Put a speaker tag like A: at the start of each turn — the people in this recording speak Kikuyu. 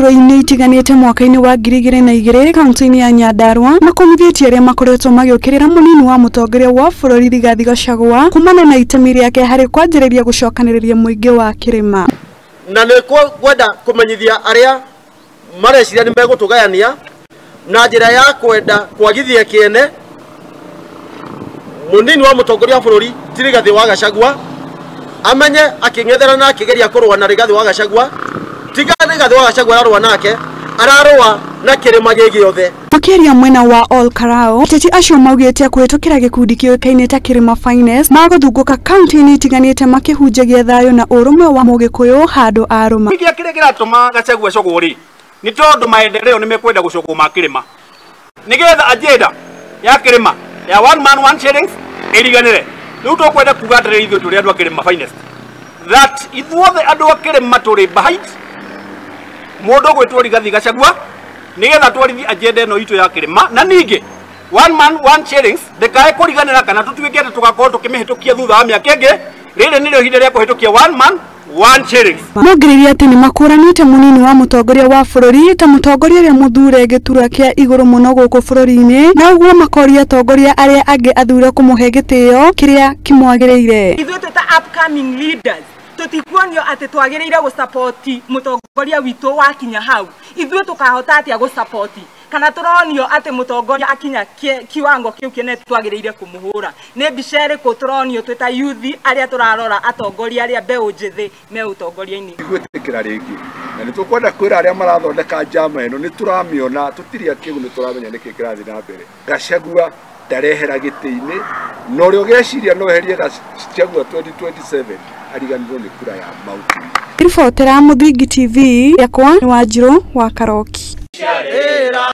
A: Ithurano-inĩ itiganĩte mwaka-inĩ wa 2002 kaunti-inĩ ya Nyandarua makomithĩtie arĩa makoretwo magĩũkĩrĩra mũnini wa mũtongoria wa bũrũri Rigathi Gachagua kumana na itemi rĩake harĩ kwanjĩrĩria gũcokanĩrĩria mũingĩ wa kĩrĩma.
B: Na nĩ kwenda kũmenyithia arĩa mareciria nĩ megũtũgayania na njĩra ya kwenda kwagithia kĩene mũnini wa mũtongoria wa bũrũri ti Rigathi wa Gachagua amenye akĩng'ethera na akĩgeria kũrũa na Rigathi wa Gachagua tiga Rigathi wa Gachagua ararũa nake ararũa na kĩrĩma gĩ gĩothe.
A: Makĩaria mwena wa Ol Kalou, ateti acio maugĩte kũhĩtũkĩra gĩkundi kĩũĩkaine ta Kĩrĩma Finest magũthungũka kaunti-inĩ itiganĩte makĩhunjagia thayũ na ũrũmwe wa mũgĩkũyũ handũ a rũma.
C: Kĩrĩa kĩratũma Gachagua acogwo rĩ nĩ tondũ maendeleo nĩ mekwenda gũcogwo ma kĩrĩma nĩgetha agenda ya kĩrĩma ya one man one shillings ĩriganĩre. Rĩu tũkwenda kuga atĩrĩrĩ ithuĩ tũrĩ andũ a Kĩrĩma Finest that ithuothe andũ a kĩrĩma tũrĩ behind mũndũ ũgwĩtwo Rigathi Gachagua nĩgetha twarithie agenda ĩno itũ ya kĩrĩma, na ningĩ one man one shillings ndĩkae kũriganĩra kana tũtuĩke atĩ tũgakorwo tũkĩmĩhĩtũkia thutha wa mĩaka ĩngĩ. Rĩrĩ nĩrĩo ihinda rĩa kũhĩtũkia one man one shillings.
A: Mongereire atĩ nĩ makũranĩte mũnini wa mũtongoria wa bũrũri ta mũtongoria ũrĩa mũthure gĩturwa kĩa igũrũ mũno gũkũ bũrũri-inĩ, na ũguo makoria atongoria arĩa angĩ athure kũmũhe gĩtĩo kĩrĩa kĩmwagĩrĩire.
D: Ithuĩ twĩ ta upcoming leaders tũtikuonio atĩ twagĩrĩire gũsapoti mũtongoria witũ wakinya hau. Ithuĩ tũkahota atĩa gũsapoti kana tũronio atĩ mũtongoria akinya kiwango kĩu kĩnene twagĩrĩire kũmũhũra? Nĩ mbica ĩrĩkũ tũronio twĩ ta youth arĩa tũrarora atongoria arĩa mbeũ njĩthĩ me ũtongoria-inĩ?
E: Gwĩtĩkĩra rĩngĩ na nĩ tũkwenda kwĩra arĩa marathondeka njama ĩno nĩ tũramĩona, tũtirĩ akĩgu, nĩ tũramenya nĩkĩ kĩrathiĩ na mbere. Gachagua ndarehera gĩtĩ-inĩ na ũrĩa ũgeciria no eherie Gachagua 2027 ariganĩrwo nĩ kura ya Mau.
A: Ribotera Mũthingi TV yakwa nĩ Wanjirũ wa Karoki.